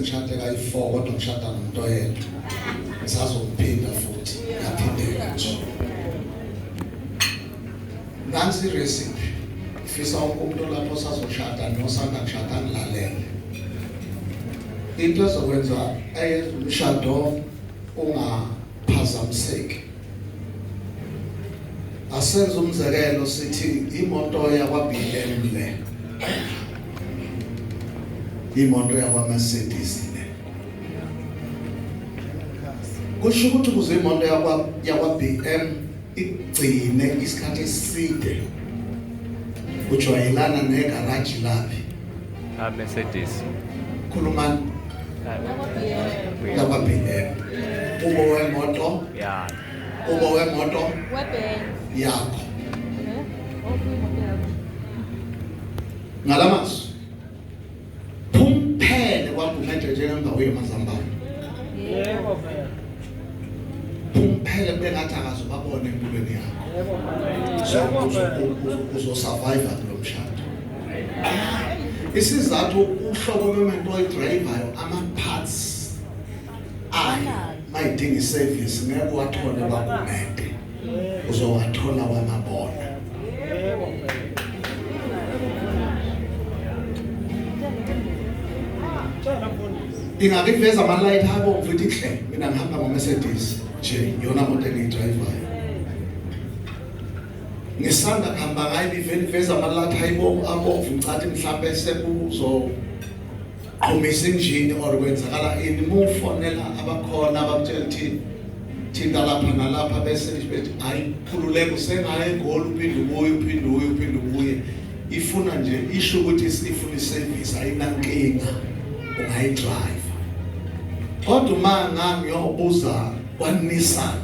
Sengishade kayi-4 kodwa ngishada nomuntu oyedwa. Ngisazokuphinda futhi, yaphindeka nje. Nansi recipe. Ngifisa wonke umuntu lapho osazoshada nosanda kushada ngilalele. Into ezokwenza eyenza umshado ungaphazamiseki. Asenze umzekelo sithi imoto yakwa BM le. Imoto yakwa Mercedes le. Kusho ukuthi ukuze imoto yakwa BM igcine isikhathi eside ujwayelana negaraji laphi? Ah, Mercedes. Khulumani. Lakwa BM. Ubo wemoto? Yeah. Ubo wemoto? Webenz. Yakho. Eh? Oh, kuyimoto yakho. Ngalamazwi phumphele kwaGumede njengendawo yemazambane. Yebo vele. Phumphele kube ngathi akaze babone empilweni yakho. Yebo vele. Uzosurvive kulo mshado. Isizathu uhlobo lwemoto oyidrayivayo ama-parts ayo mayidinga iservice ngeke uwathole kwaGumede. Uzowathola kwamabona. Yebo vele. Tshela mfundisi. Ingakiveza ama-light abomvu ithi hle mina ngihamba ngo-Mercedes nje iyona moto engiyidrayivayo. Ngisanda kuhamba ngayo ivele iveza ama-light abomvu ngicathi mhlampe sekuzo qhumisa injini or kwenzakala ini mufonela abakhona abakutshela ukuthi thinta lapha nalapha bese bethi hayi khululeka usengaye egoli uphinde ubuye uphinde ubuye uphinde ubuye ifuna nje isho ukuthi ifuna iservice ayinankinga ungayidrive kodwa uma ngangiyobuza kwaNissan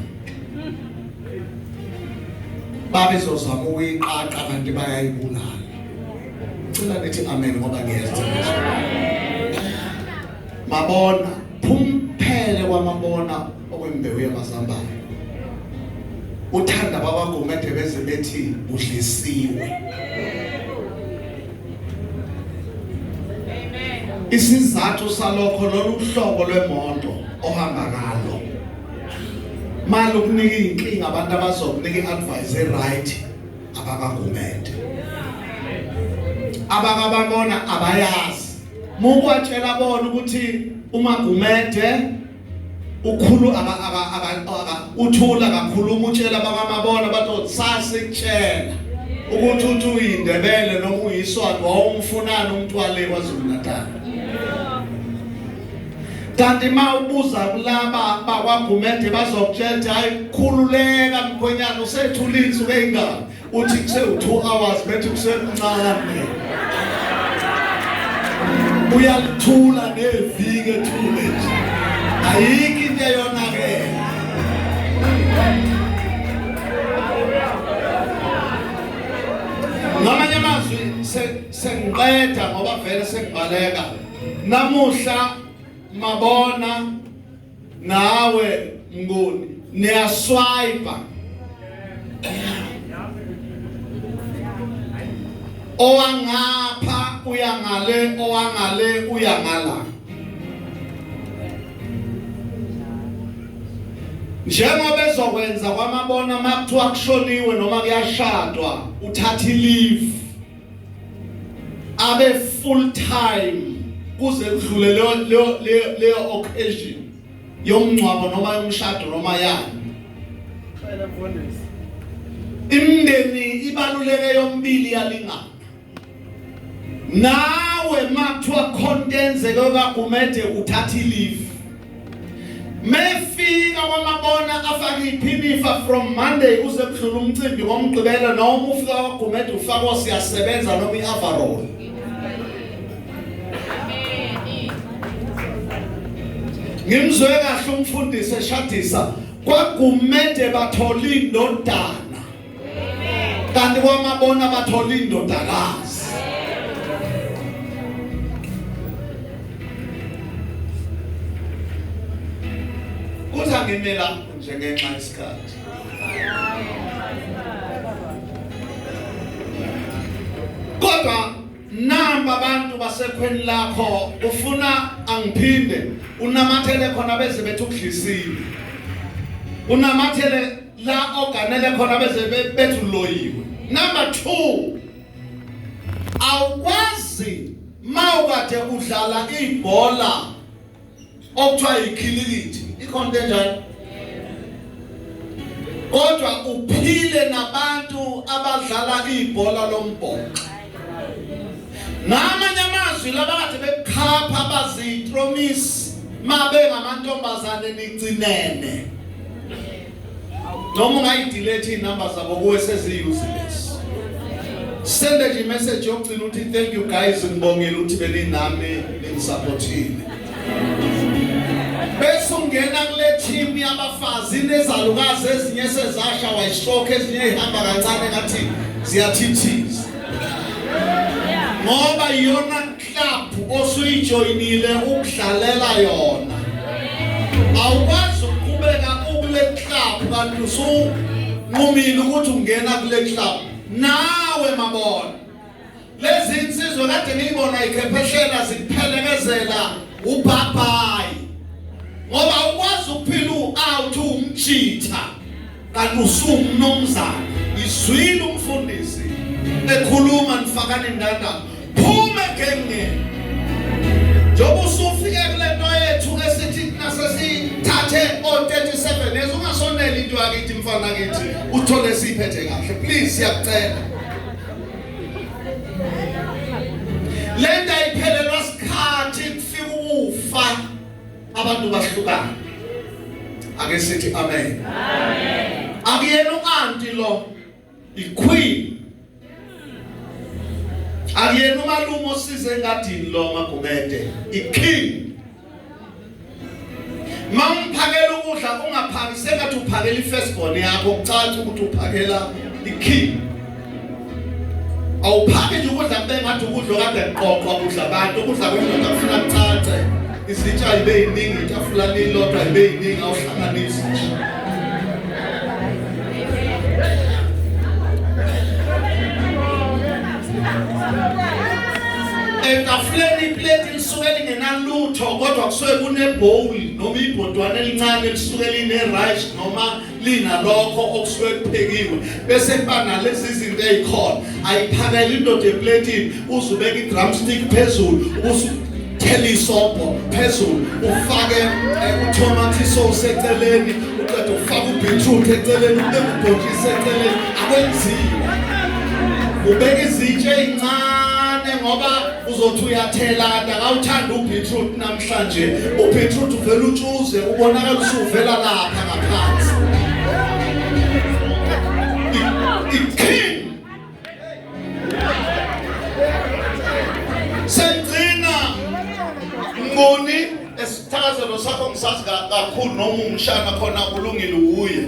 babezozama ukuyiqaqa kanti bayayibulala. Cela nithi amen ngoba ngiyezithembiso. Mabona phumphele kwamabona okwembewu yamazambane. Uthanda bakwaGumede beze bethi udlisiwe. Isizathu salokho lolu hlobo lwemoto ohamba ngalo. Mali ukunika inkinga abantu abazokunika iadvice eright abakaGumede. Abakababona abayazi. Mukwatshela bona ukuthi uMagumede ukhulu aka aka aka uthula kakhuluma utshela bakamabona bathi sasikutshela ukuthi uthi uyindebele noma uyiswati wawumfunani umuntu wale kwaZulu Natal. Kanti ma ubuza kulaba bakwaGumede bazokutshela ukuthi hayi khululeka mkhwenyana usethula insuku eyingaki uthi kuse-2 hours bethi kusemncane uyalithula neviki ethule nje ayikho into eyonakele ngamanye amazwi sengiqeda ngoba vele sengibaleka namuhla mabona nawe mnguni niyaswipe owangapha uyangale owangale uyangala njengoba ezokwenza kwamabona makuthiwa kushoniwe noma kuyashadwa uthatha leave abe full time kuze kudlule leyo leyo leyo occasion yomngcwabo noma yomshado noma yani. Cela mfundisi. Imndeni ibaluleke yombili yalingana. Nawe makuthiwa khona enzeke kaGumede uthatha ileave. Mefika kwamabona afake iphinifa from Monday kuze kudlule umcimbi ngomgqibelo noma ufika kwaGumede ufaka siyasebenza noma i-overall. Ngimzwe kahle umfundisi eshadisa kwaGumede bathola indodana kanti kwamabona bathola indodakazi. Kuthi angime lapho nje ngenxa yesikhathi. Kodwa namba abantu basekhweni lakho ufuna Angiphinde unamathele khona beze bethi ukudlisile. Unamathele la oganele khona beze bethi uloyiwe. Number 2, awukwazi mawukade udlala ibhola okuthiwa yikhilikithi, ikhona into enjalo, kodwa uphile nabantu abadlala ibhola lombhoxo. Ngamanye amazwi, labakade bekukhapha bazipromise mabengamantombazane nigcinene, noma ungayidelete inamba zabo kuwe sezi-useless. Sende nje imessage yokugcina uthi thank you guys, ngibongile ukuthi beninami ningisupportile. Bese ungena kule team yabafazi nezalukazi, ezinye sezasha wayistroke, ezinye ihamba kancane ngathi ziyathithiza, ngoba iyona club osuyijoyinile ukudlalela yona. Awukwazi ukuqhubeka ukule club kanti usunqumile ukuthi ungena kule club nawe. Mabona lezi insizwa kade ngiyibona ikhepheshela zikuphelekezela ubhabhayi, ngoba ukwazi ukuphila u-out umjitha kanti usumnumzane. Izwile umfundisi ekhuluma, nifakane indandatho, phuma egengeni njengoba usufike kule nto yethu esithi nasesithathe o-37 years. Ungasonela into yakithi, mfana kithi, uthole siyiphethe kahle. Please, siyakucela, le nto ayiphelelwa sikhathi, kufika ukufa abantu bahlukana. Ake sithi amen. Amen. Akuyena u-anti lo, iqueen. Akuyena umalume osize engadini lo, Magumede, iking. Mawumphakela ukudla, ungaphaki sengathi uphakela ifirstborn yakho, kucaca ukuthi uphakela iking. Awuphaki nje ukudla kube ngathi ukudla okade kuqoqwa kudla abantu. Ukudla kwendoda kufuna kucace, izitsha ibe yiningi, itafula lilodwa ibe yiningi, awuhlanganisi nje. Etafuleni iplate lisuke lingenalutho, kodwa kusuke kunebowl noma ibhodwana elincane lisuke line-rice noma linalokho okusuke kuphekiwe, bese kuba nalezi zinto ey'khona. Ayiphakele indoda epletini, uzubeka i-drumstick phezulu, ubusuthela isobho phezulu, ufake utomato sauce eceleni, uqede ufake ubeetroot eceleni, ubeke ubhontshisi eceleni. Akwenziwa. Ubeka izitsha ey'ncane ngoba uzothi uyathela kanti akawuthanda ubeetroot namhlanje. Ubeetroot uvela utshuze, ubonakala usuvela lapha ngaphansi. I-king. Sengcina ngoni esithakazelo sakho ngisazi kakhulu, noma umshana khona kulungile uye.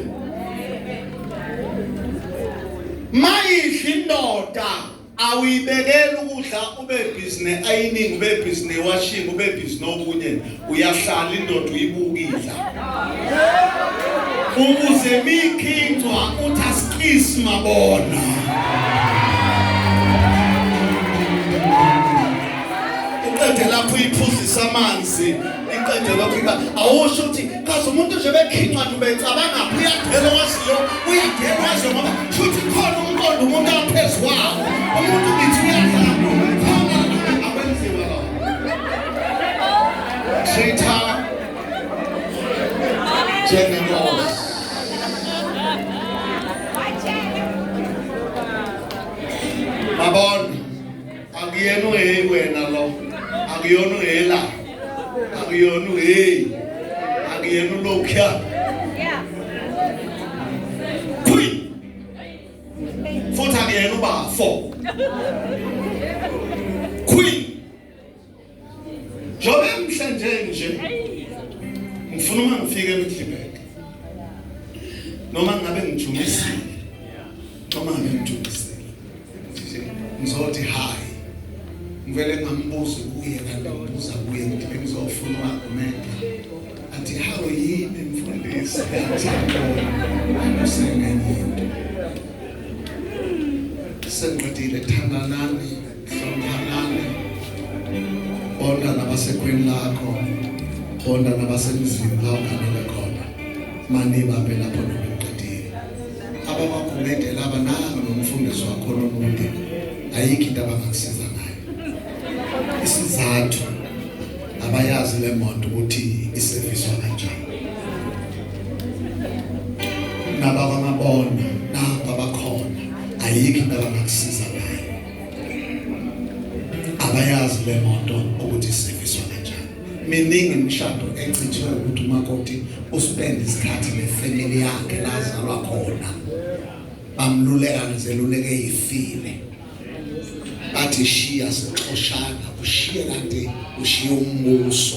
Mayidla indoda, awuyibekeli ukudla ube busy ne-ironing, ube busy ne-washing, ube busy nokunye. Uyahlala indoda uyibuka idla, ukuze mikhincwa uthi asikisi mabona. Iqede lapho uyiphuzisa amanzi, iqede lokho awusho ukuthi kaze umuntu nje bekhincwa nje ubecabanga uyadela waziyo, uyadela waziyo, ngoba futhi khona umqondo umuntu aphezu kwawo, umuntu ngithi uyadla khona. Akwenziwa lokho. Treat her njengenkosi. Mabona, akuyena uheyi wena lo, akuyona uhela, akuyona uheyi, akuyena ulokhuya. Queen. Futhi akuyena ubafo, queen. Njobe emhle nje nje, ngifuna uma ngifika eMiddelburg, noma ngabe ngijumisile, noma ngabe ngijumisile, ngizothi hi, ngivele ngambuza kuye, kanti ngibuza kuye ngithi bengizofuna u-argument, athi hawu, yini mfundisi? Athi yabona usengenye into. Sengiqedile. Thandanani, hloniphanani, bona. nabasekhweni lakho, bonda nabasemzini la uganele khona, manibambe lapho noma niqedile. AbakwaGumede laba nangu nomfundisi wakhona omude, ayikho into abangakusiza ngayo. Isizathu abayazi le moto ukuthi iseviswa kanjani. Nabakwamabona nabo abakhona, ayikho into abangakusiza ngayo. Abayazi le moto ukuthi iseviswa kanjani. Miningi imishado echithiwe ukuthi umakoti uspend isikhathi nefamily yakhe lazalwa khona, bamluleka ngezeluleke eyifile, bathi shiya sixoshana, ushiye kanti ushiye umbuso,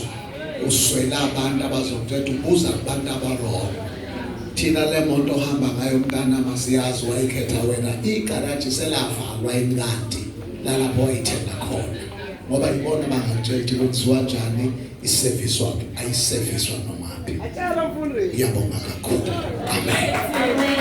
uswela abantu abazokuthetha, ubuza kubantu abarong. Thina le moto ohamba ngayo mntana masiyazi wayikhetha wena, igaraji selavalwa inkanti lalapho wayithenga khona, ngoba ibona bangakutshela ukuthi kwenziwa njani, iseviswa ayiseviswa nomaphi. Tshela mfundisi. Ngiyabonga kakhulu, amen. Amen.